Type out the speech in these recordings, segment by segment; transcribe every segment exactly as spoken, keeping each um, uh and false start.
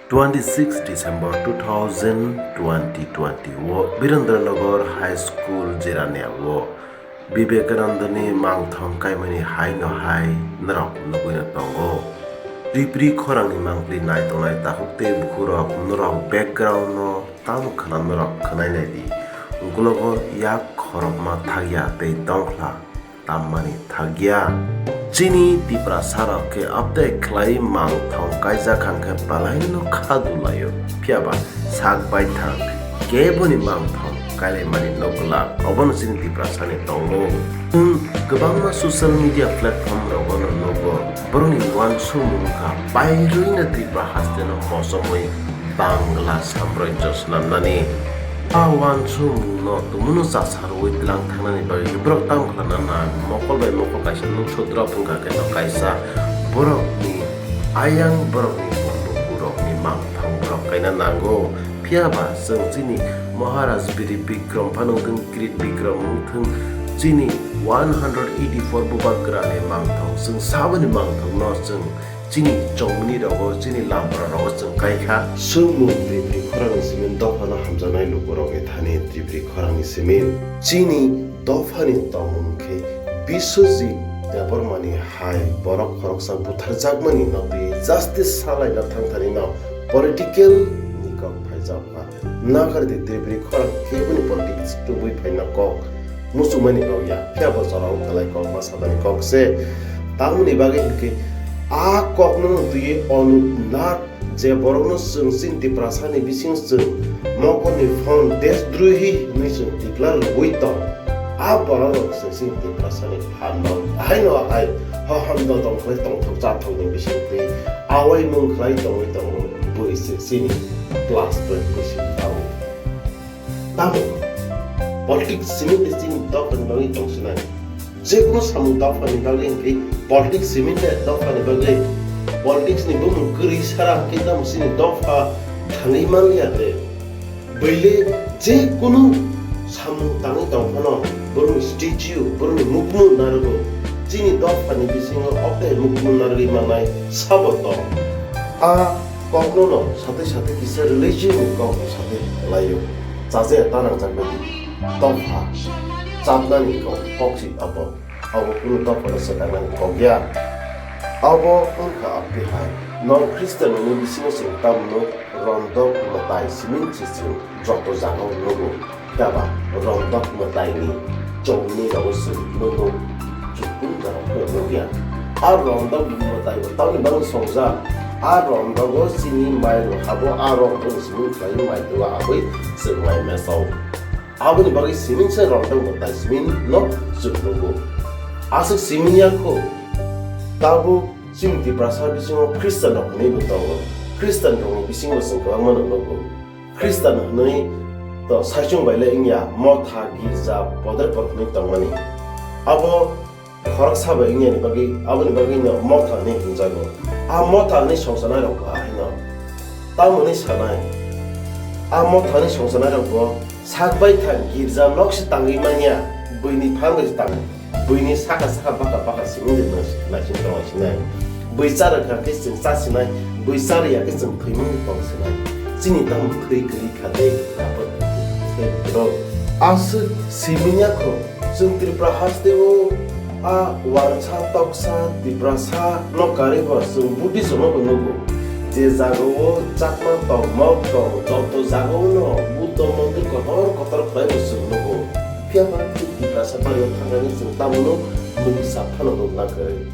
Twenty six December two thousand twenty twenty o Birendranagar High School Jirania o Vivekanandani mangthong kaimani haino hai norok nugwino tongo. Ripri khorangni mangpli nai tongnai takhuk tei bukhurok norok background no tamo khna norok khwnai nai di. Ukulogo yak khorokma thakya tei dongkhla tammani thakya. Chini Tiprasa rok khe update khlai mangthong kaijak hwnkhe balaino kha dulaio. Phiyaba sak baithang keboni mangthong kailaimani nokla obono chini Tiprasani tongo. Chwng kwbangma social media platform rogono nugo borokni uansukmung wngkha pairwino Tripura hasteno mosomwi Bangla samrajyo swnamnani. A uansukmungno tumungno chasarwi tlang thangnani bagwi borok tamo khlana nang? Mokol bai mokol kaisa nukso drop wngkha khe no kaisa borokni ayang borokni bukhurokni mangthang borok kaina nango. Phiyaba chwng chini Maharaj Biri Bikram phano wngthung, Kirit Bikram wngthung, chini one hundred eighty four bubagrani mangthang chwng saboni mangthangno chwng chini chongmani rogo, chini lampra rogo chwng kaikha. Swngmung Tripuri khorangni simi dophano hamjaknai lukurokni thani Tripuri khorangni simi. Chini dophani tongmung khe Biswajit Debbarmani hai borok khoroksa butharjakmani no twi justice salaina thangthanino political ni kok phaijak. Nakardi Tripuri khorang keboni politics tubui phaina kok muchungmani kok ya, phiya bo jorao belai kok ma sabani kok se. Tamoni bagwi hinkhe a kokno twiwi Anup Nag je borokno chwng chini Tiprasani bising chwng mokolni phone deshdrohi hinwi chwng declare rwui tong. A borok rok se chini Tiprasani phan no haino hai ho hamdo tong khlai tongthok chathokni bisingtwi awai mung khlai tongwi tongo bui se chini class twelve ni simi tongo. Tamo politics simi de chini dophani bagwi tongsinai. Jekunu samung dophani bagwi hinkhe politics simi de dophani bagwi politics ni bumung kwrwi sara hinkhe tamo chini dopha thangwi manliya de. Bwile je kunu samung tangwi tong phano, borokni statue, borokni mukmung narwgo, chini dophani bisingo okthe mukmung narwgwi mannai sabo tong. A kokno no satwi satwi kisa religion ni kok satwi laio. Chaje ta nangjak bai di. Dopha chatnani kok, kok si abo. Abo kunu dophano swkangmani kok ya. Abo wngkha abdi hai. Nong Khristian ni bisingo chwng tamno rondok mwtai simi se chwng joto jagao nugo. Phiya ba rondok mwtaini chongni rogo chwng nugo. Chukun jagao phano nugya. A rondok mwtai bo tamni bagwi songjak. A rondogo chini mai rok habo a rondok simi khlai mai tuwa abwi chwng mai mesao. Aboni bagwi siming se rondok mwtai siming no chwng nugo. Aswk siming ya kho. Tabuk chini Tiprasa bisingo Khristian rok hwnwi bo tongo. Khristian rokni bisingo chwng kwbangma no nugo. Khristian hwnwi to saichung bai le wngya, motha, girja, bodre por hwnwi tongmani. Abo khoroksa bai wngya ni bagwi, aboni bagwi no motha hwnwi hwnjago. A motha hwnwi songsanai rok bo ahai no. Tamoni sanai. A motha hwnwi songsanai rok bo sak bai thang girja nok se tangwi manya, buini phang bai se tangwi. Buini saka saka baka baka simi de no naising tong sinai. Bui chara kha khe chwng cha sinai, bui chara ya khe chwng thwimung tong sinai. Chini tamo thwi kwrwi kha de, abo se bro. Aswk simi ya kho. Chwng Tripura haste o a wansa toksa Tiprasa no karwi bo chwng Buddhist no bo nugo. Je jaga o Chakma tong, Mok tong, joto jaga o no Buddha mondir kotor kotor khlai bo chwng nugo. Phiya ba Tiprasa bari o thangani chwng tamo no mungsa phano nukna kwrwi.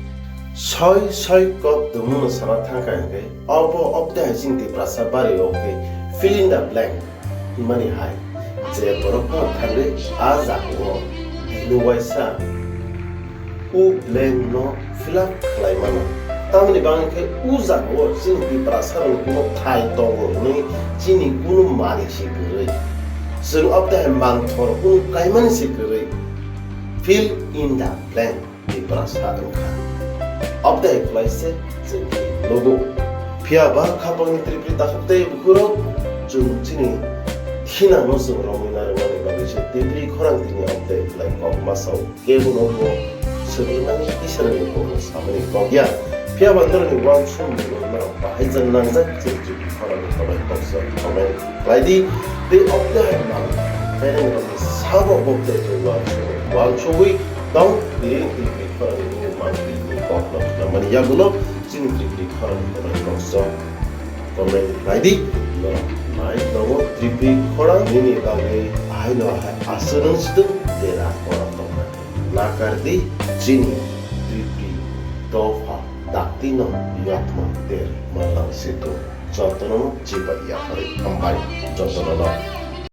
Soi soi kok tongmung no sana thangkha hinkhe obo obde hai chini Tiprasa bari o khe fill in the blank. Hwnmani hai, je borok no thangwi a jagao bini waisa u blank no fill up khlai mano. Tamoni bagwi khe u jagao chini Tiprasa rokni kuno thai tongo hwnwi chini kuno mari se kwrwi. Chwng obde hai mangthor kuno kaimani se kwrwi. Fill in the blank. Tiprasa wngkha. Obde hai khlai se chwng nugo. Phiya ba khapangni Tripuri takhuk tei bukhurok chwng chini thinangno chwng romwi narwknani bagwi se Tripuri khorang tini obde hai khlai kok ma sao. Kebono bo swrwngmani Iswrani kokno samani kok ya. Phiya ba norokni uansukmung no norok bahai jan nangjak chini Tripuri khorang ni tobai koksa comment khlai di. Tei obde hai mang khainai norokni sabo bokte tei uansuk uansugwi tong tini Tripuri khorang ni mang tini kok no khlai mani yagulo chini Tripuri khorang ni tobai koksa comment khlai di. Norok nai tongo Tripuri khorang nini bagwi ahai no ahai aswk nung situng dera borok tongkha. Nakar di chini Tripuri dopha dakti no yatma ter manang situng jotono chibai yaphari hambai jotono no.